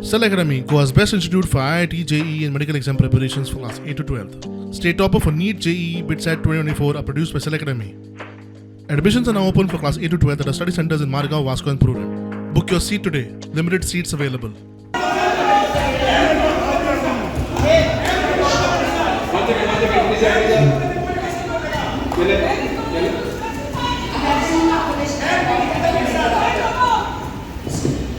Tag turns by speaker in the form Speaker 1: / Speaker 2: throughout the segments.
Speaker 1: Cell Academy, Goa's best institute for IIT, JEE, and medical exam preparations for class 8 to 12. State topper for NEET, JEE, BITSAT 2024 are produced by Cell Academy. Admissions are now open for class 8 to 12 at our study centers in Margao, Vasco, and Prudent. Book your seat today. Limited seats available.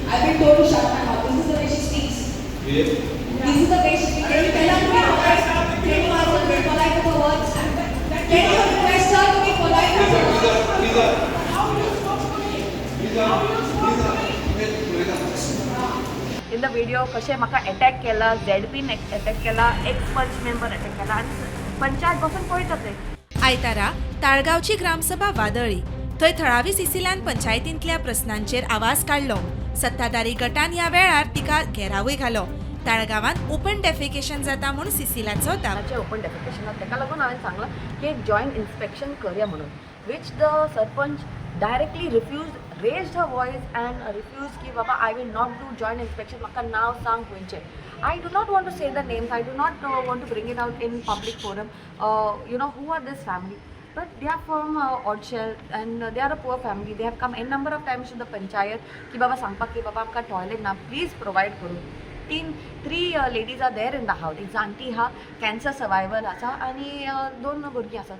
Speaker 2: I've been told to shut my mouth. This is the way she speaks. This is the way she speaks. Can you tell her to be polite? Can you ask her to be polite with her words? Can you request her to be polite with her words?
Speaker 3: In the video कशें म्हाका attack केला, झेडपीन attack केला, x पंच member attack केला आनी पंचायत बसून पळयता ते.
Speaker 4: आयतारा ताळगांवची ग्रामसभा वादळी. थंय थळावी सिसिलान पंचायतींतल्या प्रस्नांचेर आवाज काडलो. सत्ताधारी गटान ह्या वेळार तिका घेरावूय घालो. ताळगांवांत ओपन डेफिकेशन जाता म्हूण सिसिलाचो दावो.
Speaker 3: ताचें ओपन डेफिकेशन आसा, ताका लागून हांवें सांगलां की एक जॉयंट इन्स्पेक्शन करया म्हणून, which the sarpanch directly refuse, raised her voice and refuse की बाबा, I will not do joint inspection, म्हाका नांव सांग खंयचें. I do not want to say the names. I do not want to bring it out in public forum who are this family, but they are from Odchel and they are a poor family. They have come n number of times to the panchayat की बाबा सांगपाक की बाबा आमकां toilet ना, please provide करून. तीन three ladies are there in the house. एक जाणटी आहा, कॅन्सर सर्वायवल आसा आनी दोन भुरगीं आसात.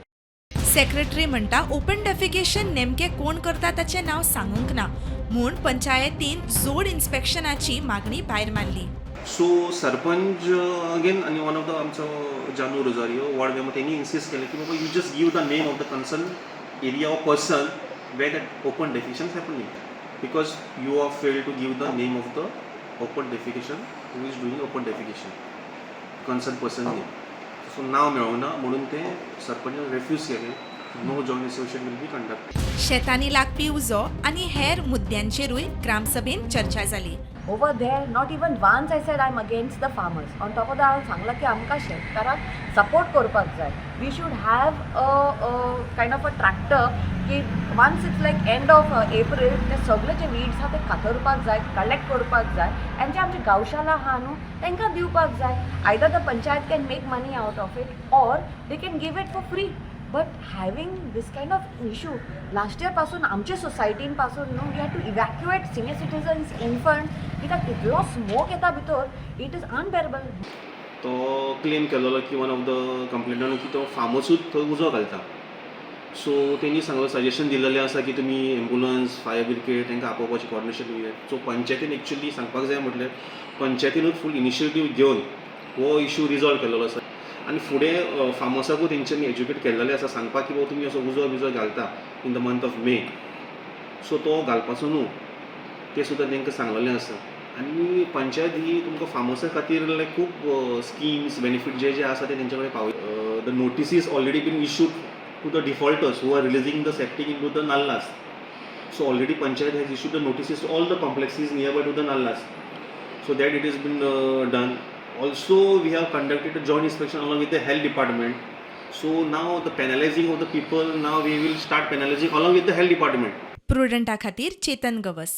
Speaker 4: सेक्रेटरी म्हणटा, ओपन डेफिकेशन नेमके कोण करता ताचें नांव सांगूंक ना, म्हूण पंचायतीन जोड इन्स्पेक्शनाची मागणी भायर मारली.
Speaker 5: सो सरपंच अगेन आनी वन ऑफ the आमचो जानू रोजारियो वॉर्ड मेंबर, तेणी इन्सिस्ट केलें की बाबा, you just give the name of the concern area or person where that open defecation happening, because you are fail to give the name of the open defecation, who is doing open defecation, concern person name. So नांव मेळोना म्हणून ते सरपंचान refuge केलें, no joint inspection will be conduct.
Speaker 4: शेतांनी लागपी उजो आनी हेर मुद्द्यांचेरूय ग्रामसभेंत चर्चा जाली.
Speaker 3: Over there, not even once I said I am against the farmers. On top of that, हांवें सांगलां की आमकां शेतकाराक सपोर्ट करपाक जाय. We should have a kind of a tractor की once it's like end of April, ते सगळे जे वीड्स आहा ते कातरपाक जाय, कलेक्ट करपाक जाय आनी जे आमची गांवशाला आहा न्हू, तांकां दिवपाक जाय. Either the panchayat can make money out of it or they can give it for free, but having this kind of issue last year पासून आमच्या सोसायटीन पासून न्हू, we have to evacuate senior citizens, infant, कित्याक तितलो smoke येता भितर, it is unbearable.
Speaker 5: तो claim केलेलो की वन ऑफ the कंप्लेनंट की तो फार्मसूच थंय उजो घालता. सो तेणी सांगलो, सजेशन दिलेलें आसा की तुमी एम्बुलन्स, फायर ब्रिगेड तांकां आपोवपाचें कॉर्डिनेशन तुमी. सो पंचायतीन एक्चुअली सांगपाक जाय म्हटल्यार पंचायतीनूच फूल इनिशिएटीव घेवन हो इशू रिजॉल्व केलेलो आसा आनी फुडें फार्मर्साकूय तेंच्यांनी एज्युकेट केल्लेलें आसा सांगपाक की बाबा, तुमी असो उजो बिजो घालता in the month of May, so तो घालपाचो न्हू, तें सुद्दां तांकां सांगलेलें आसा. आनी पंचायत ही तुमकां फार्मर्सा खातीर लायक खूब स्किम्स, बेनिफीट जे जे आसा ते तेंचे कडेन पावय. The notices already been issued to the defaulters who are releasing the septic into the nallas. So already panchayat has issued the notices to all the complexes nearby to the nallas, so that it is been done. Also, we have conducted a joint inspection along with the health department. So now the penalizing of the people, now we will start penalizing along with the health department.
Speaker 4: प्रुडंटा खातीर चेतन गवस.